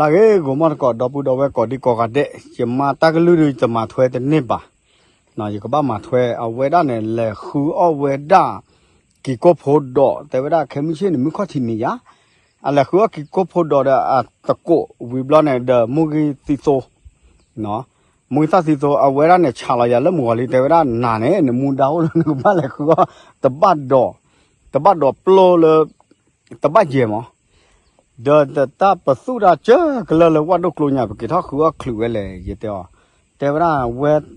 လၢဂ့ၤ ဂိၤမီၢ်တကိး ဒီပုၢ်ဒီဝဲၢ်ကိးဒံကိးဂၤဒဲး, ယမါတၢ်ကလုၢ်ဒုး ယတမၤထွဲတန့ၢ်ဘၣ်, ယကဘၣ်မၤထွဲ အဝဲဒၣ်န့ၣ် လဲၤဃုအီၣ်ဝဲဒၣ် ကံၤကိၢ်ဖိဒီး တဲဝဲဒၣ် ခဲမုၢ်ဆ့ၣ်န့ၣ် မုၢ်ခီၣ်ထံးမံၤယါ, အလဲၤဃုအီၣ်ကံၤကိၢ်ဖိဒီးဒီး အသကိးဝံၤဘျီန့ၣ် ဒီးမူဂံၢ်သံသိ, မူဂံၢ်သၣ်သံသိ အဝဲဒၣ်န့ၣ် ဆးလီၤယၤလၢမုၢ်ဂီၤလံ တဲဝဲဒၣ် နၤန့ၣ် နမူဒါအိၣ်လၢနကဘၣ်လဲၤဃုအီၣ် တဘၣ်ဒီး, တဘၣ်ဒီးပျိလၢ တဘၣ်ယဲၢ်မး, ဒီးတၢ်ပသူၣ်တၢ်စၢကလၢာ်လၢဝၣ်ဒိၣ်ကျိညါ ပက့ၤထီၣ်ဃုအီၣ်ချုးဝဲလဲၣ် ယတဲအီၤ, တဲဝဲဒၣ်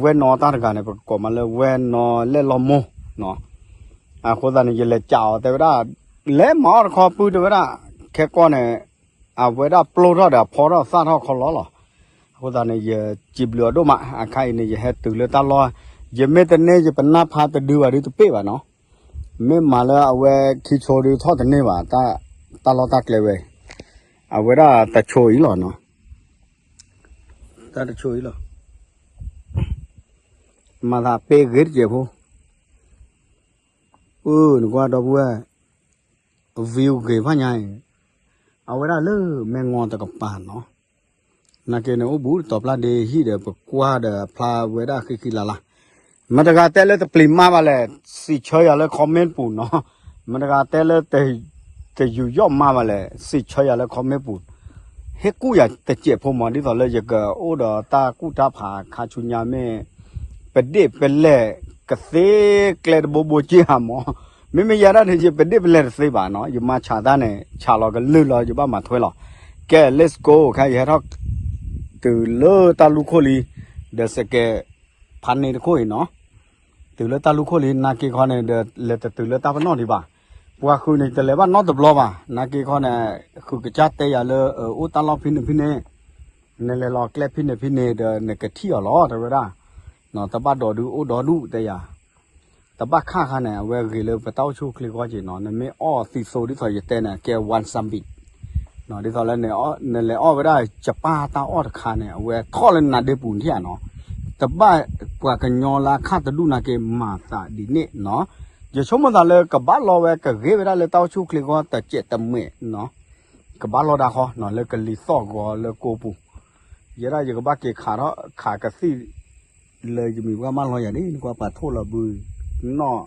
ဝဲနီၢ်တၢ်တဂၤန့ၣ် ပကကိးမးလၢဝဲနီၢ်လဲၣ်လီၤမိၢ်, အဃိသတးန့ၣ် ယလဲၤကးအီၤ တဲဝဲဒၣ် လဲၤမၤအီၣ်တခီပုၢ် တဲဝဲဒၣ် ခဲကီၢ်န့ၣ် အဝဲဒၣ်ပျိထီၣ်ဒီးအဖီထီၣ်သၣ်ထီၣ်ခီလီလီၤ, အဃိသတးန့ၣ် ယစံးဘျုးအီၤဒိၣ်မး အခါအံၤန့ၣ် ယဟဲတုၤလၢတၢ်လီၢ်, ယမ့ၢ်တန့ၢ် ယပနၢ်ဖးတဒုဘၣ်ဒုးတပ့ၢ်ဘၣ်နီၤ မ့ၢ်မၤလၢအဝဲခံဆိဒုးထီၣ်တန့ၢ်ဘၣ်, တၢ်လီၢ်တၢ်ကျဲဝဲအံၤ, အဝဲဒၣ်တဆိအံၤလီၤနီၤ, တၢ်တဆိအံၤလီၤ, မၤသးပ့ၤဂ့ၤတစဲးဖိ, အၢ နကွၢ်ဒီပုၢ်ဝဲၢ်, view ဂ့ၤဖးညါအံၤ, အဝဲဒၣ်လၢမဲၢ်ငီတကပၤနီၤ နာ်က့န့ၣ် အိၣ်ဘူးတီၤပျၢ်ဒ့ဟံၣ်ဒီး ပကွၢ်ဒီးဖျါဝဲဒၣ်ဃံဃံလၤလၤ, မတၤတဂၤတဲလၢတပျံၤမၤဘၣ်လဲၣ်, စံးဆၢယၤလၢ comment ပူၤနီၤ, မတၤတဂၤတဲလၢ တယူးယီၣ်မၤဘၣ်လဲၣ်, စံးဆၢယၤလၢ comment ပူၤ, ဟ့ၣ်ကူၣ်ယၤတစဲးဖိမး ဒ်သိးလၢယကအိၣ်ဒီးတၢ်ကူၣ်တၢ်ဖး ခါဆူညါမ့ၢ် ပဒ့ၣ်ပလဲၢ်ကသ့ကျဲတဘိဘိက့ၢ်ဧါမး, မ့မ့ၢ်ယဲဒၣ်န့ၣ် ယပဒ့ၣ်ပလဲၢ်တသ့ဘၣ်နီၤ, ယမၤဆးတၢ်န့ၣ် ဆးလီၤကလုၢ်လီၤ ယဘၣ်မၤထွဲလီၤ, ကဲ let's go ခဲ ယဟဲထီၣ်တုၤလၢတၢ်လူၢ်ခိၣ်လံ, ဒီးစကဲးဖးန့ၣ်တခိၣ်အံၤနီၤ, တုၤလၢတၢ်လူၢ်ခိၣ်လံ နာ်က့ခီန့ၣ်ဒီး လဲၤတတုၤလၢတၢ်ပနီၣ်ဒံးဘၣ်, ပှၤဃုာ်န့ၣ် တလဲၤဘၣ်နီတဘျီဘၣ်, နာ်က့ခီန့ၣ် ဃုာ်ကစၢ်တဲယၤလၢ အိၣ်တၢ်လီၢ်ဖဲန့ၣ်ဖဲန့ၣ်, နလဲၤလီၤကျဲဖဲန့ၣ်ဖဲန့ၣ်ဒီး နကထံၣ်အီၤလီၤ တဲဝဲဒၣ်, တဘၣ်ဒိးဒုးအိၣ်ဒီဒူၣ်တဲယၤ တဘၣ်ခါခါန့ၣ် အဝဲဂ့ၤလၢပတၢ်အိၣ်ဆူၣ်အိၣ်ချ့ဂီၢ်က့ၤနီၤ, နမ့ၢ်အီၣ်သံသိဒ်သိးယတဲန့ၣ် ကဲ one summit, ဒ်သိးလၢ နလဲၤအီၣ်ဝဲဒၣ် ယပၢ်တၢ်အီၣ်တခါန့ၣ် အဝဲထီၣ်လၢနါဒ့ပူၤထံၣ်ဧါနီၤ, တဘၣ်ပှၤကညီလၢအခၣ်တဒူၣ်နာ်က့ မၤသးဒ်န့ၣ်နီၤ, ယဆိကမိၣ်သးလၢကဘၣ်လီဝဲ ကဂ့ၤဝဲဒၣ်လၢတၢ်အိၣ်ဆူၣ်အိၣ်ချ့ဂီၢ်တစဲးတမဲာ်နီၤ, ကဘၣ်လီဒၣ်ဃီနီၤ လၢကလံၤသီၣ်ဂီၤလၢကိပူၤ, ယဲဒၣ်ယကဘၣ်က့ၤခးထီၣ်ခးကသံၣ် လၢယမံၤပှၢ်မၢလီၤယၤန့ၣ် နကွၢ်ပာ်ထိၣ်လီၤဘုနီၣ်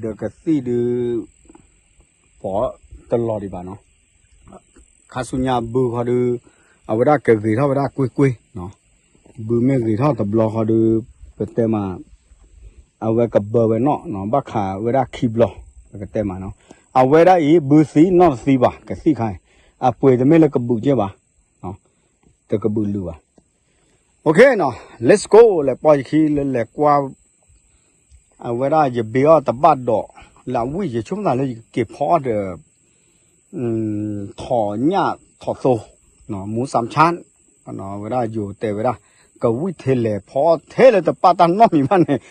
ဒီးကသံၣ်ဒုး ပိာ်တလီၤဒံးဘၣ်နီၤ, ခါဆူညါဘုခီဒုး အဝဲဒၣ်ကဂ့ၤထီၣ်ဝဲဒၣ်ကွ့ၢ်ကွ့ၢ်နီၤ, ဘုမ့ၢ်ဂ့ၤထီၣ်တဘျီဃီဒုး ပတဲမး အဝဲကဘၢဝဲနီၣ်နီၤ, ဘၣ်ခးဝဲဒၣ်ခံဘျီ ပကတဲမးနီၤ, အဝဲဒၣ်အံၤ ဘုသံနီၣ်တသံဘၣ် ကသံၣ်ခါအံၤ, အပှ့ၤတမ့ၢ်လၢကဘုးက့ၢ်ဘၣ် တကဘုးလုာ်ဘၣ်, OK နီၤ let's go လဲၤပိာ်ယခံလၢလဲၤကွၢ် အဝဲဒၣ်ယဘ့အီၣ်တဘၣ်ဒီး လၢအဝံၣ်ယဆိကမိၣ်သးလၢယကက့ၤဖီအီၣ်ဒီး ထိးညၣ်ထိးသိ မူစၢ်ဆၣ် ဝဲဒၣ်ယိၤတဲဝဲဒၣ် ကဝံၣ်ထဲလဲၣ်ဖီအီၣ်ထဲလၢတပာ်တၢ်နီတမံၤဘၣ်န့ၣ်,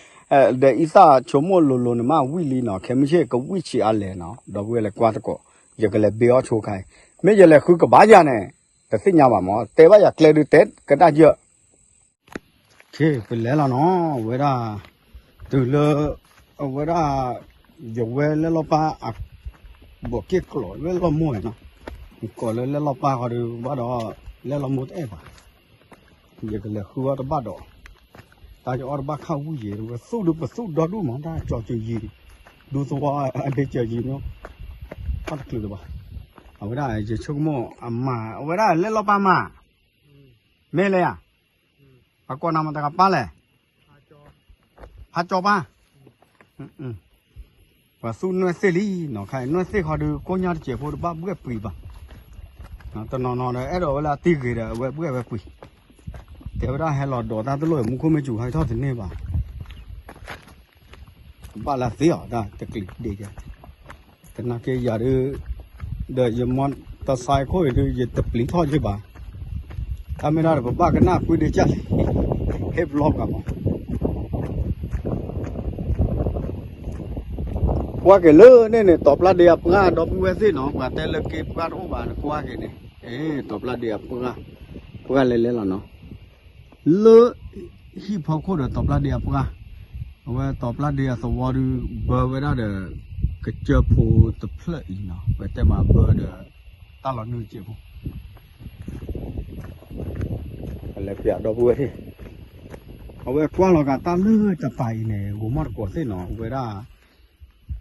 ဒီးအံသၣ်ဆိကမိၣ်လိၤလိၤန့ၣ်မးဝံၣ်လံနီၤ, ခဲမုၢ်ဆ့ၣ်ကဝံၣ်ဆံးအါလဲၣ်နီၤ, ဒီပုၢ်ဝဲၢ်လဲၤကွၢ်သကိး, ယကလဲၤဘ့အီၣ်ဆိခါအံၤ, မ့ၢ်ယလဲၤဃုကဘၣ်ယၤန့ၣ် တသ့ၣ်ညါဘၣ်မး, တဲဘၣ်ယၤကျဲဒုးတဲကဒါယၢ် ခ့ ပလဲၤလီၤနီၤ, ဝဲဒၣ် တုၤလၢ အဝဲဒၣ် ယဝဲလဲၣ်လီၤပၢ် အ ဘီးက့ၣ်ကျိးလဲၣ်လီၤမိၢ်နီၤ, ကိးလၢလဲၣ်လီၤပၢ်ဃီဒီး ဘၣ်ဒီး လဲၣ်လီၤမိၢ်တအဲၣ်ဘၣ်, ယကလဲၤဃုအီၣ်တဘၣ်ဒီး တၢ်ယအီၣ်တဘၣ်ခၣ်ဝံၣ်ယဲၤ ဝဲသူၣ်ဒုးပသူၣ်ဒီဒူၣ်မး တၢ်ကၠီၤစၢၤယံၤ ဒူသဝီအဒ့စၢၤယံၤနီၤ, တၢ်တချုးလၢၤဘၣ်, အဝဲဒၣ်ယဆိကမိၣ်အမၤ အဝဲဒၣ်လဲၣ်လီၤပၢ်မၤ မ့ၢ်လဲၣ်ဧါ, ပှၤကိးနၤမတၤတဂၤပၢ်လဲၣ်, ဖးကၠီပၢ်, ပှၤသူၣ်နွဲၣ်သ့ၣ်လံနီၤ, ခါအံၤနွဲၣ်သ့ၣ်ဃီဒီး ကိၣ်ညါတစဲးဖိတဘၣ်ဘှဲၣ်ပှံၤဘၣ်, တနီၤနီၤဒီး အဲၣ်ဒိးဝဲလၢအတံၢ်ဂ့ၤဒီး အဝဲဘှဲၣ်ဝဲပှံၤ, တဲဝဲဒၣ်ဟဲလီၤဒိးတၢ်တလိၣ် မူခိၣ်မ့ၢ်စူၤ ဟဲထီၣ်တန့ၢ်ဘၣ် ကဘၣ်လၢသ့အီၤ တၢ်တကျံၤဒ့ကဲ, သနာ်က့ယၤဒုး ဒီးယမီတၢ်ဆါခိၣ်အံၤဒုး ယတပျံၤထီၣ်က့ဘၣ်, တၢ်မ့ၢ်ဒၣ်ဒီး ပဘၣ်ကနၣ်ကွံဒ့ကၢ်လံ, ဟ့ၣ်ဘျီပှၤမး ကွၢ်က့ၤလၢန့ၣ်န့ၣ် တီၤပျၢ်ဒ့အပှၢ် ဒီပုၢ်ဝဲၢ်သ့ၣ်နီၤ, ပှၤတဲလၢက့ပှၢ်တအိၣ်ဘၣ်န့ၣ် ကွၢ်က့ၤန့ၣ်, တီၤပျၢ်ဒ့အပှၢ်, ပှၢ်လဲၤလဲၤလီၤနီၤ, လၢ ဟံၣ်ဖီခိၣ်ဒီးတီၤပျၢ်ဒ့အပှၢ်, အဝဲတီၤပျၢ်ဒ့အသဝီဒုး ဘၢဝဲဒၣ်ဒီး ကစၢၢ်ဖိတဖျၢၣ်အံၤနီၤ, ပတဲမးဘၢဒီး တၢ်လီၤနုာ်စဲးဖိ အလဲၤပျးဒီပုၢ်ဝဲၢ်သ့ၣ်, အဝဲကွၢ်လီၤဂာ်တၢ်လၢတပၤအံၤန့ၣ် ဂိၤမီၣ်တကိးသ့ၣ်နီၤ အဝဲဒၣ်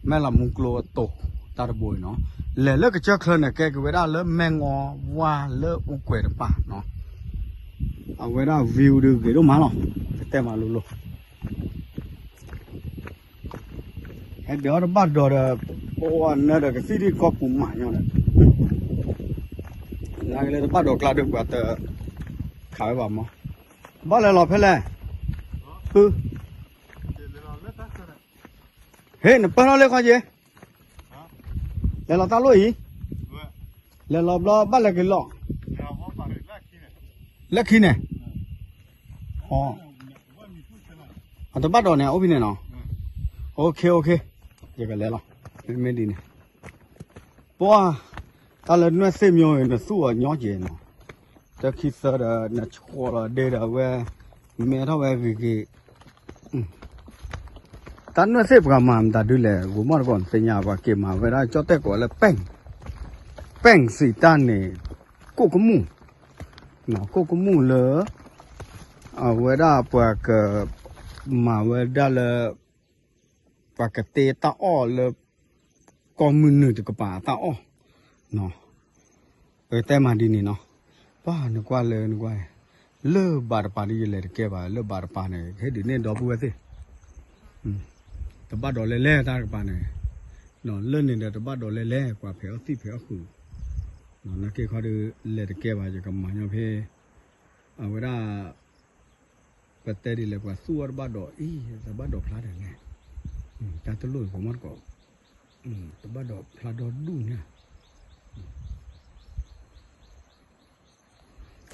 မဲၢ်လးမူကျိအတိၤတၢ်တဘိအံၤနီၤ, လဲၤလၢကစၢၢ်ချၢန့ၣ် ကဲက့ၤဝဲဒၣ်လၢမဲၢ်ငီဝါလၢအူကွဲးတပၤနီၤ, အဝဲဒၣ် view ဒုးဂ့ၤဒိၣ်မးလီၤ, ကတဲမးလိၤလိၤ ဟဲဒဲးအီၣ်တဘၣ်ဒီးဒီး, ပဝဲနၢၤဒီးကသံၣ်ဒံၣ်ကီၢ်ပူၤမးညီဒီး, နာ်က့လၢတဘၣ်ဒီးကျါဒီးပှၤတခးဝဲဘၣ်မး, ဘၣ်လဲၤလီၤဖဲလဲၣ်, ဖု, ဟ့ၣ် နပၢၢ်ထီၣ်လၢခီက့ၤ, လဲၤလီၤတၢ်လိၣ်အံၤ, လဲၤလီၤဘျီဘၣ်လဲၤက့ၤလီၤ, လၢခံန့ၣ်, အတဘၣ်ဒီးန့ၣ် အိၣ်ဖဲန့ၣ်နီၤ, OK OK, ယကလဲၤလီၤ, မ့မ့ၢ်ဒ်န့ၣ်, ပှၤ, တၢ်လၢနွဲၣ်သ့ၣ်မၠိအံၤ နသူၣ်အီၤညီက့ၤနီၤ, တခံသၢဒီး နဆှီလီၤဒ့ဒီးဝဲ, မဲထီၣ်ဝဲဂ့ၤဂ့ၤ တၢ်နွဲၣ်သ့ၣ်ပှၤမၤမတၤဒုလဲၣ် ဂိၤမီၣ်တကိးသ့ၣ်ညါ ပှၤက့ၤမၤဝဲဒၣ်ကၠီၣ်တဲၣ်ကိးလၢ ပဲၣ်စံးတၢ်န့ၣ်, ကိၣ်ကမူၣ်, ကိၣ်ကမူၣ်လၢ အဝဲဒၣ်ပှၤက မၤဝဲဒၣ်လၢ ပှၤကတ့တၢ်အီၣ်လၢ ကီၢ်မုၢ်နုာ်တကပၤအတၢ်အီၣ်, ပတဲမၤဒ်န့ၣ်နီၤ, ပှၤနကွၢ်လၢနကွၢ်, လၢဘၣ်တပၤဒ်ယလဲၤတကဲဘၣ် လၢဘၣ်တပၤန့ၣ် ကဟ့ၣ်ဒုးနဲၣ်ဒီပုၢ်ဝဲၢ်သ့ၣ်, တဘၣ်ဒီးလဲၤလဲၣ်တၢ်တကပၤန့ၣ်, လၢန့ၣ်ဒီးတဘၣ်ဒီးလဲၤလဲၣ် ပှၤဖဲးအီၣ်သံၣ်ဖဲးအီၣ်ဃုာ်, နာ်က့ခီဒီး လဲၤတကဲဘၣ် ယကမၤညီဖဲ အဝဲဒၣ် ပတဲဒ်လဲၣ် ပှၤသူၣ်အီၣ်တဘၣ်ဒီးအံၤ တဘၣ်ဒီးဖျါဒ်လဲၣ်, တၢ်တလိၣ်ဂိၤမီၣ်တကိး, တဘၣ်ဒီးဖျါဒီဒူၣ်န့ၣ်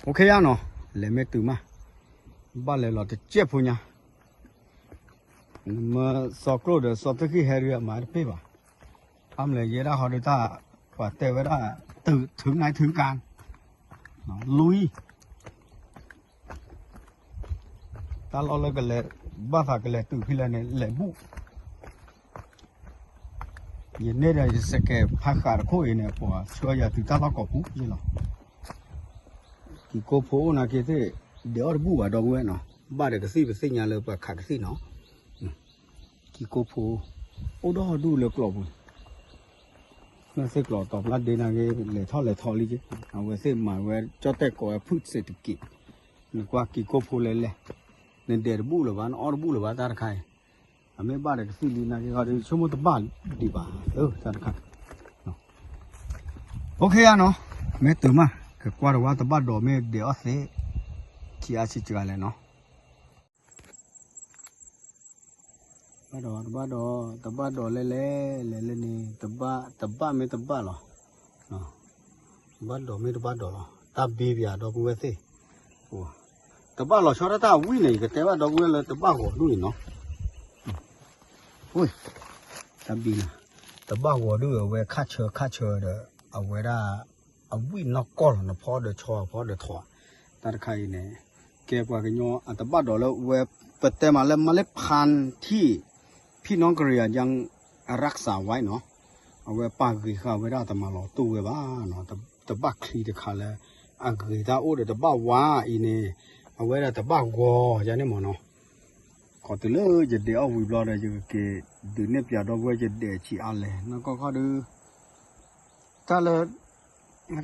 OK ယါနီၤ, လဲၤမ့ၢ်တုၤမး, ဘၣ်လဲၤလီၤတစဲးဖိညါ, နမ့ၢ်စီၤကျိၣ်ဒီးစီၤသ့ၣ်ဃံၣ်ဟဲဒုးအမၤတပ့ၢ်ဘၣ်, အါမလဲၣ်ယဲဒၣ်ဟီဒုးတၢ်, ပှၤတဲဝဲဒၣ်, တုၤ, ထုးနၢၤထုးကါ, လွံၢ် တၢ်လီၢ်လၢကလဲၤ, ဘၣ်သးကလဲၤတုၤဖဲလဲၣ်န့ၣ် လဲၤဘူၣ်, ယန့ၢ်ဒီးယစကဲးဖးဃာ်တခိၣ်အံၤန့ၣ် ပှၤဆှၢယၤတုၤတၢ်လီၢ်ကိးပူၤယ့ၢ်လီၤ, ကံၤကိဖိအိၣ်နာ်က့သ့ၣ်, ဒဲးအီၣ်တဘူၣ်ဘၣ်ဒီပုၢ်ဝဲၢ်နီၤ, ဘၣ်ဒီးကသံၣ်ပသ့ၣ်ညါလၢပှၤခးကသံၣ်နီၤ, ကံၤကိဖိ, အိၣ်ဒီဒူၣ်လၢကျိးပူၤ နသ့ၣ်ကျိးတီၤပျၢ်ဒ့နာ်က့ လဲၤထီၣ်လဲၤထီလံက့, အဝဲသ့ၣ်မၤဝဲကၠီၣ်တဲၣ်ကိးဝဲဖုၣ်စ့းတက့ၢ်, နကွၢ်ကံၤကိဖိလဲၤလဲၤ, နဒဲးတဘူၣ်လၢၤဘၣ် နအီၣ်တဘူၣ်လၢၤဘၣ်တၢ်တခါအံၤ, အမ့ၢ်ဘၣ်ဒီးကသံၣ်လံနာ်က့ခီဒီး ဆိကမိၣ်တဘၣ်ဒံးဘၣ်, တၢ်တခါ, OK ယါနီၤ, မ့ၢ်တုၤမး ကကွၢ်တဝါတဘၣ်ဒီးမ့ၢ်ဒဲးအီၣ်သ့, ခံအါဆံစှၤလဲၣ်နီၤ ဘၣ်ဒီး တဘၣ်ဒီး, တဘၣ်ဒီးလဲၤလဲၤ, လဲၤလဲၤန့ၣ်, တဘၣ်မ့ၢ်တဘၣ်လီၤ, တဘၣ်ဒီးမ့ၢ်တဘၣ်ဒီးလီၤ, တၢ်ဘံပယၤဒီပုၢ်ဝဲၢ်သ့ၣ်, တဘၣ်လီၤဆီဒၣ်တၢ်အဝံၣ်န့ၣ် ယကတဲဘၣ်ဒီပုၢ်ဝဲၢ်လၢတဘၣ်ဂီၤဒူၣ်အံၤနီၤ, တၢ်ဘံနၤ, တဘၣ်ဂီၤဒူၣ်အဝဲခါဆၢခါဆၢဒီး, အဝဲဒၣ် အဝံၣ်နီၢ်ကီၢ်လီၤ နဖီဒီးဆီ ဖီဒီးထိး, တၢ်တခါအံၤန့ၣ်, ကဲပှၤကညီအတဘၣ်ဒီးလၢဝဲ, ပတဲမးလၢမၤလၢဖၣ်ထံၣ်, ဖံၣ်နီၣ်ကရံယၤယၣ်, အရၣ်စၢ်ဝဲနီၤ, အဝဲပာ်ဂ့ၤဃာ်ဝဲဒၣ်တမၤလီၤတိၢ်ဝဲဘၣ်, တဘၣ်ချံတခါလၢ, အဂ့ၤတၢ်အိၣ်ဒီးတဘၣ်ဝါအံၤန့ၣ်, အဝဲဒၣ်တဘၣ်ဂီၤယါန့ၣ်မ့ၢ်နီၤ ခီတုၤလၢယဒဲးအီၣ်ဝံၤဘျီဒီး ယကက့ၤဒုးနဲၣ်ပၠးဒီပုၢ်ဝဲၢ်ယဒဲးဆံးအါလဲၣ် နီၢ်ကီၢ်ခီဒီး, တၢ်လၢ,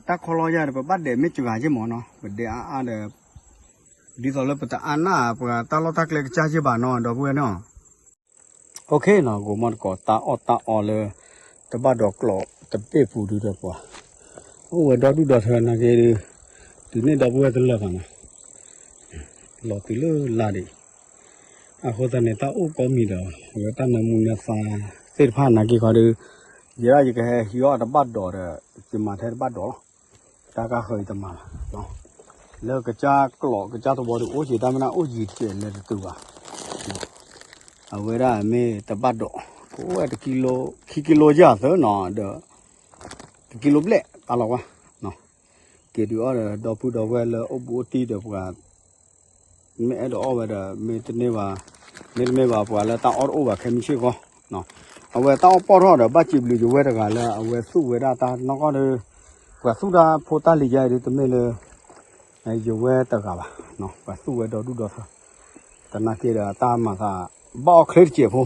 တၢ်ခီလီၤယၤဒီး ပဘၣ်ဒဲးမ့ၢ်စှၤက့မ့ၢ်နီၤ ပဒဲးအါအါဒီး, ဒ်သိးလၢပတအါနၢ်ပှၤတၢ်လီၢ်တၢ်ကျဲကစၢ်က့ဘၣ်နီၤ ဒီပုၢ်ဝဲၢ်နီၤ OK နီၤ ဂိၤမီၣ်တကိးတၢ်အီၣ်တၢ်အီလၢ, တဘၣ်ဒီးကျိးတဘ့ၣ်ပူၤဒုဒီးပှၤ, အိၣ်ဝဲဒီဒူၣ်ဒီထၢနာ်က့ဒီး, ဒုးနဲၣ်ဒီပုၢ်ဝဲၢ်တလၢာ်ဘၣ်နီၤ, လီၤတုၤလၢလါဒံး, အဃိသတးန့ၣ် တၢ်အိၣ်ကိးမံၤဒီး အဝဲတၢ်နၢမူနၢသါသ့ၣ်တဖၣ်နာ်က့ခီဒီး, ယဲဒၣ်ယကဟဲဟံးအီၣ်တဘၣ်ဒီးဒီး, ယမၤထဲတဘၣ်ဒီးလီၤ, တၢ်ကါဃၢၤအံၤတမၤဘၣ် လၢကစၢ်ကျိးကစၢ်သဝီဒီး အိၣ်က့ၤတၢ်မ့ၢ်နၢ်အိၣ်ယံၤတကဲးလဲၤတတုၤဘၣ်, အဝဲဒၣ်မ့ၢ်တဘၣ်ဒီး, ကအိၣ်ဝဲတကံလိ, ခံကံလိယၤသၢနီၤ ဒီး, တကံလိဘျဲၣ်တၢ်လီၤဝါ, က့ၤဒုးအီၣ်ဒီးဒီပုၢ်ဒီဝဲၢ်လၢအိၣ်ဘူးအိၣ်တံၢ်ဒီးပှၤ, မ့ၢ်အဲၣ်ဒိးအီၣ်ဝဲဒီး မ့ၢ်တန့ၢ်ဘၣ်, မ့တမ့ၢ်ဘၣ်ပှၤလၢတၢ်အီၣ်တအိၣ်ဘၣ်ခဲမုၢ်ဆ့ၣ်ဂီၢ်, အဝဲတၢ်အီၣ်ပီၣ်ထီၣ်ဒီး ဘၣ်စံးဘျုးယဝဲတဂၤလၢအဝဲသူၣ်ဝဲဒၣ်တၢ်နီၢ်ကီၢ်ဒီး, ပှၤသူၣ်တၢ်ဖိတၢ်လံၤယါအံၤဒ်တမ့ၢ်လၢ ယဝဲတဂၤဘၣ်, ပှၤသူၣ်ဝဲဒီဒူၣ်ဒီထၢ, သနာ်က့ဒီးတၢ်မၤသး ဘၣ်အီၣ်ချ့တစဲးဖိ,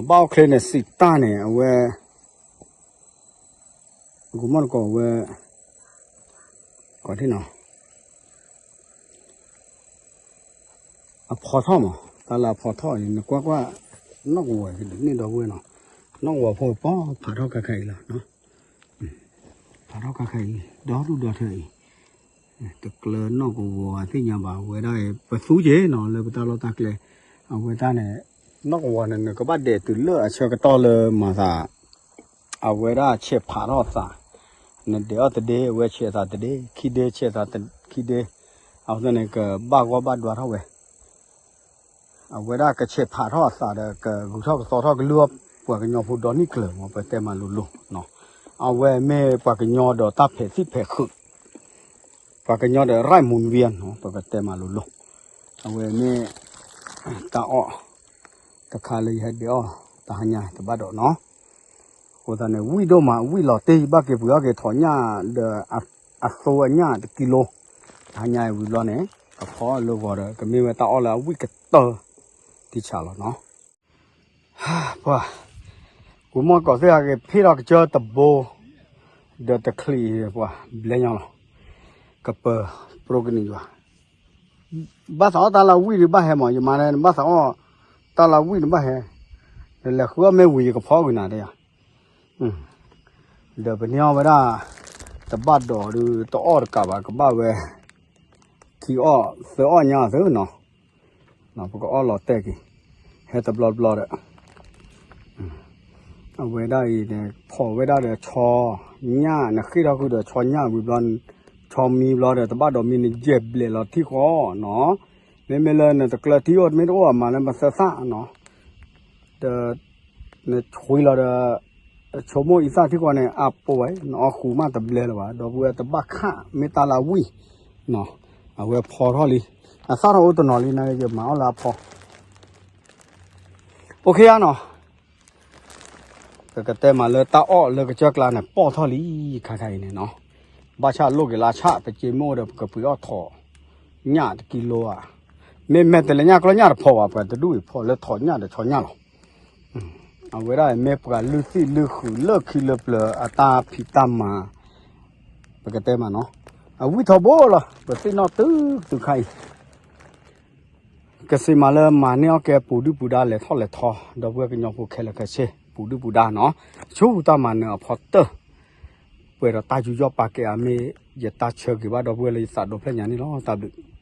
ဘၣ်အီၣ်ချ့န့ၣ် စံးတၢ်န့ၣ် အဝဲ ကမီၣ်တကိးဝဲ ကီးထံနီၤ အဖီထီၣ်မး, တၢ်လၢအဖီထီၣ်အံၤ နကွၢ်ကွၢ် နီၣ်ကဝီၤန့ၣ်ဒီပုၢ်ဝဲၢ်နီၤ, နီၣ်ကဝီၤဖိပီၢ်ဖးထီၣ်ခါခါအံၤလီၤ, ဖးထီၣ်ခါခါအံၤ ဒီဒူၣ်ဒီထၢအံၤ, တကျၢၤနီၣ်ကဝီၤသ့ၣ်ညါဘၣ် အဝဲဒၣ်အံၤ ပသူက့ၤနီၤ လၢပတၢ်လီၢ်တၢ်ကျဲ, အဝဲတၢ်န့ၣ် နီၣ်ကဝီၤန့ၣ် နကဘၣ်ဒဲးတုၤလၢအဆၢကတီၢ်လၢမၤသး အဝဲဒၣ်ဆဲးဖးထီၣ်သး, နဒဲးအီၣ်တဒ့ အဝဲဆဲးသးတဒ့ ခံဒ့ဆဲးသးခံဒ့, အဝဲသ့ၣ်န့ၣ် ကဘၣ်ဂီၢ်ဘၣ်ဒွါထီၣ်ဝဲ, အဝဲဒၣ်ကဆဲးဖးထီၣ်အသးဒီး ကဂုၤထီၣ်ကသီထီၣ်ကလုၢ်အီၣ် ပှၤကညီဖိဒီနံၣ်ကျၢၤမး ပတဲမးလိၤလိၤ, အဝဲမ့ၢ်ပှၤကညီဒီးတၢ်ဖဲးသံၣ်ဖဲးဃုာ် ပှၤကညီဒီး ရၢၣ်မူၤနဝံၤနီၤ ပကတဲမးလိၤလိၤ, အဝဲမ့ၢ် တၢ်အီၣ် တခါလၢယဟဲဒဲးအီၣ် တဟါညါတဘၣ်ဒီးနီၤ, အဃိသတးန့ၣ် ဝံၣ်ဒိၣ်မး ဝံၣ်လီၤတ့ၢ် ဘၣ်က့ၤပှ့ၤအီၣ်က့ၤထီးညၣ်ဒီး အသိအညၣ်တကံလိ, တဟါညါအံၤဝံၤဘျီန့ၣ် ကဖီအီၣ်လၢဂီၤဒီး ကမ့ၢ်ဝဲတၢ်အီၣ်လၢအဝံၣ်ကတၢၢ် ထံဆးလီၤနီၤ ပှၤ ဝံၤမီၢ်ကီးသ့ၣ်ဟးက့ၤဖ့ၣ်ထီၣ်ကစၢၢ်တဘိ ဒီးတချံးပှၤဘျဲၣ်ညီလီၤ, ကပၢၤပြိကနံၣ်ယွၤ, ဘၣ်သးအီၣ်တၢ်လၢဝံၣ်ဒုးဘၣ်ဟဲမး ယမၤန့ၣ် ဘၣ်သးအီၣ်တၢ်လၢဝံၣ်ဒုးဘၣ်ဟဲ, နလဲၤဃုအီၣ်မ့ၢ်ဝံၤ ယကဖီကွံာ်နၤဒ်ယၤ ဒီးပန့ၢ်အီၣ်ဝဲဒၣ် တဘၣ်ဒီးဒုးတအီၣ်တကးဘၣ် ကဘၣ်ဝဲ ခံအီၣ်သၢအီၣ်ညါအီၤသ့နီၤ, ပကအီၣ်လီၤတဲာ်က့ၤ ဟဲတဘျီတဘျီဒီး အဝဲဒၣ်အံၤန့ၣ် ဖီၣ်ဝဲဒၣ်ဒီးဆီညၣ် နဃ့ၢ်ထီၣ်ဃုာ်ဒီးဆီညၣ်ဝံၤဘျီ ဆီမံဘျီဒီး တဘၣ်ဒီးမံနယဲၢ်ဘျဲၣ်လီၤထံဃီနီၤ, မ့မ့ၢ်လၢနတကျၢၤထံအိၣ်တမ့ၢ်တအိၣ်အမၤလၢမသၢသၣ်နီၤ, ဒီး နဆွံလီၤဒီး ဆိကမိၣ်အံသၣ်ထံဃီန့ၣ် အပူၤဝဲ နအီၣ်ဃုာ်မးတဘျဲလၢၤဘၣ် ဒီပုၢ်ဝဲၢ်တဘၣ်ခး မ့ၢ်တၢ်လၢအဝံၣ်နီၤ, အဝဲဖီထီၣ်လံ အသၣ်ထီၣ်အိၣ်တနီၤလံ နာ်က့ယမၤအီၣ်လၢအဖီ အိၣ်ခ့ဧါနီၤ, ပကတဲမးလၢတၢ်အီၣ်လၢကစၢၢ်ကျါန့ၣ် ပီၢ်ထီၣ်လံခါခါအံၤန့ၣ်နီၤ, ဘၣ်ဆၣ်လိၣ်က့ၤလၢဆၣ် ပစ့မိၣ်ဒီး ပကပှ့ၤအီၣ်ထီးညၣ်တကံလိဧါ, မ့မ့ၢ်တလဲၤညၣ်ကျီညၣ်တဖီဘၣ် ပှၤတဒူၣ်အံၤဖီလၢထီးညၣ်ဒီးဆီညၣ်လီၤ. အဝဲဒၣ်မ့ၢ်ပှၤလုၢ်သံၣ်လုၢ်ဃုာ်လၢခံလၢပျၢၤအတၢ်ဖံးတၢ်မၤ ပကတဲမးနီၤ, အဝံၣ်ထီဘိလီၤ ပသ့ၣ်နီၣ်တုၤတုၤခါအံၤ ကစံးမးလၢမၤန့ၢ်အီၣ်ကဲပူၤဒုၣ်ပူၤဒါလဲၤထီၣ်လဲၤထီ ဒီပုၢ်ဝဲၢ်ကညီဖိခဲလၢာ်ခဲဆ့ ပူၤဒုၣ်ပူၤဒါနီၤ, ဆူတၢ်မၤနၢၤအဖီတၢၢ် ပှဲၤဒီးတၢ်ယူးယီၣ်ပာ်ကဲအါမ့ၢ် ယတၢ်ဆၢဂ့ၤဘၣ်ဒီပုၢ်ဝဲၢ်လၢယသးဒီဖျၢၣ်ညါန့ၣ်လီၤ. တၢ်ဘျုး